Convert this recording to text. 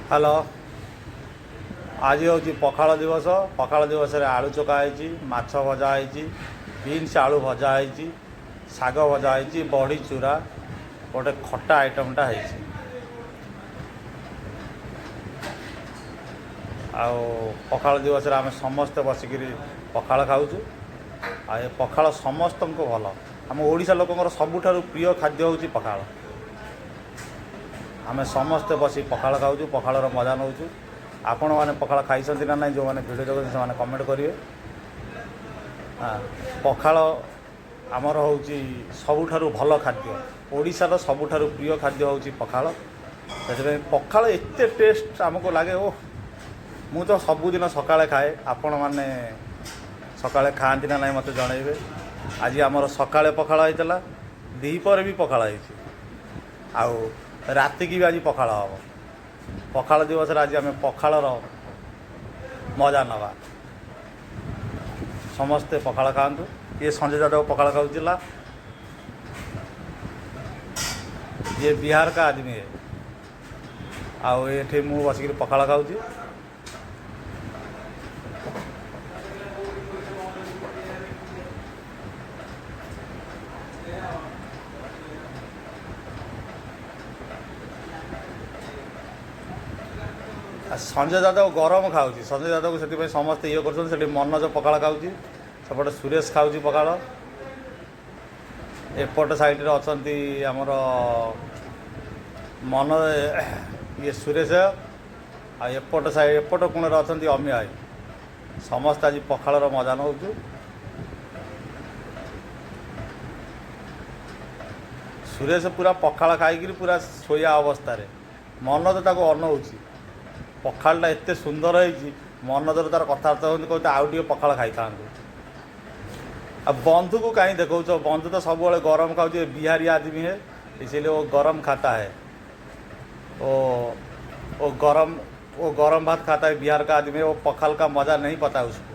Hello, ଆଜି ହେଉଛି ପଖାଳ ଦିବସ। ପଖାଳ ଦିବସରେ ଆଳୁ ଚୋଖା ହେଇଛି, ମାଛ ଭଜା ହେଇଛି, ବିନ୍ସ ଆଳୁ ଭଜା ହେଇଛି, ଶାଗ ଭଜା ହେଇଛି, ବଢ଼ି ଚୁରା, ଗୋଟେ ଖଟା ଆଇଟମ୍ଟା ହେଇଛି। ଆଉ ପଖାଳ ଦିବସରେ ଆମେ ସମସ୍ତେ ବସିକିରି ପଖାଳ ଖାଉଛୁ। ଆଉ ଏ ପଖାଳ ସମସ୍ତଙ୍କୁ ଭଲ। ଆମ ଓଡ଼ିଶା ଲୋକଙ୍କର ସବୁଠାରୁ ପ୍ରିୟ ଖାଦ୍ୟ ହେଉଛି ପଖାଳ। ଆମେ ସମସ୍ତେ ବସି ପଖାଳ ଖାଉଛୁ, ପଖାଳର ମଜା ନେଉଛୁ। ଆପଣମାନେ ପଖାଳ ଖାଇଛନ୍ତି ନା ନାହିଁ, ଯେଉଁମାନେ ଭିଡ଼ିଓ ଦେଖୁଛନ୍ତି ସେମାନେ କମେଣ୍ଟ କରିବେ। ହଁ, ପଖାଳ ଆମର ହେଉଛି ସବୁଠାରୁ ଭଲ ଖାଦ୍ୟ। ଓଡ଼ିଶାର ସବୁଠାରୁ ପ୍ରିୟ ଖାଦ୍ୟ ହେଉଛି ପଖାଳ। ସେଥିପାଇଁ ପଖାଳ ଏତେ ଟେଷ୍ଟ ଆମକୁ ଲାଗେ। ଓହ, ମୁଁ ତ ସବୁଦିନ ସକାଳେ ଖାଏ। ଆପଣମାନେ ସକାଳେ ଖାଆନ୍ତି ନା ନାହିଁ ମୋତେ ଜଣାଇବେ। ଆଜି ଆମର ସକାଳେ ପଖାଳ ହେଇଥିଲା, ଦ୍ୱିପହରେ ବି ପଖାଳ ହେଇଛି, ଆଉ ରାତିକି ବି ଆଜି ପଖାଳ ହେବ। ପଖାଳ ଦିବସରେ ଆଜି ଆମେ ପଖାଳର ମଜା ନେବା। ସମସ୍ତେ ପଖାଳ ଖାଆନ୍ତୁ। ଇଏ ସଞ୍ଜୟ ଯାଦବ ପଖାଳ ଖାଉଥିଲା। ଇଏ बिहार का आदमी है। ଆଉ ଏଠି ମୁଁ ବସିକିରି ପଖାଳ ଖାଉଛି। ଆଉ ସଞ୍ଜୟ ଯାଦବ ଗରମ ଖାଉଛି। ସଞ୍ଜୟ ଯାଦବକୁ ସେଥିପାଇଁ ସମସ୍ତେ ଇଏ କରୁଛନ୍ତି। ସେଠି ମନୋଜ ପଖାଳ ଖାଉଛି, ସେପଟେ ସୁରେଶ ଖାଉଛି ପଖାଳ। ଏପଟ ସାଇଡ଼ରେ ଅଛନ୍ତି ଆମର ମନ ଇଏ ସୁରେଶ, ଆଉ ଏପଟ ସାଇଡ଼ ଏପଟ କୋଣରେ ଅଛନ୍ତି ଅମିୟ ଭାଇ। ସମସ୍ତେ ଆଜି ପଖାଳର ମଜା ନେଉଛୁ। ସୁରେଶ ପୁରା ପଖାଳ ଖାଇକିରି ପୁରା ଶୋଇବା ଅବସ୍ଥାରେ। ମନୋଜ ତାକୁ ଅନଉଛି। ପଖାଳଟା ଏତେ ସୁନ୍ଦର ହେଇଛି, ମନୋଜର ତାର କଥାବାର୍ତ୍ତା ହେଉଛନ୍ତି, କହୁଛି ଆଉ ଟିକେ ପଖାଳ ଖାଇଥାନ୍ତୁ। ଆଉ ବନ୍ଧୁକୁ କାହିଁ ଦେଖାଉଛ? ବନ୍ଧୁ ତ ସବୁବେଳେ ଗରମ ଖାଉଛି। बिहारी आदमी है, इसीलिए वो गरम खाता है। वो गरम भात खाता है। बिहार का आदमी है, वो पखाल का मज़ा नहीं पता उसको।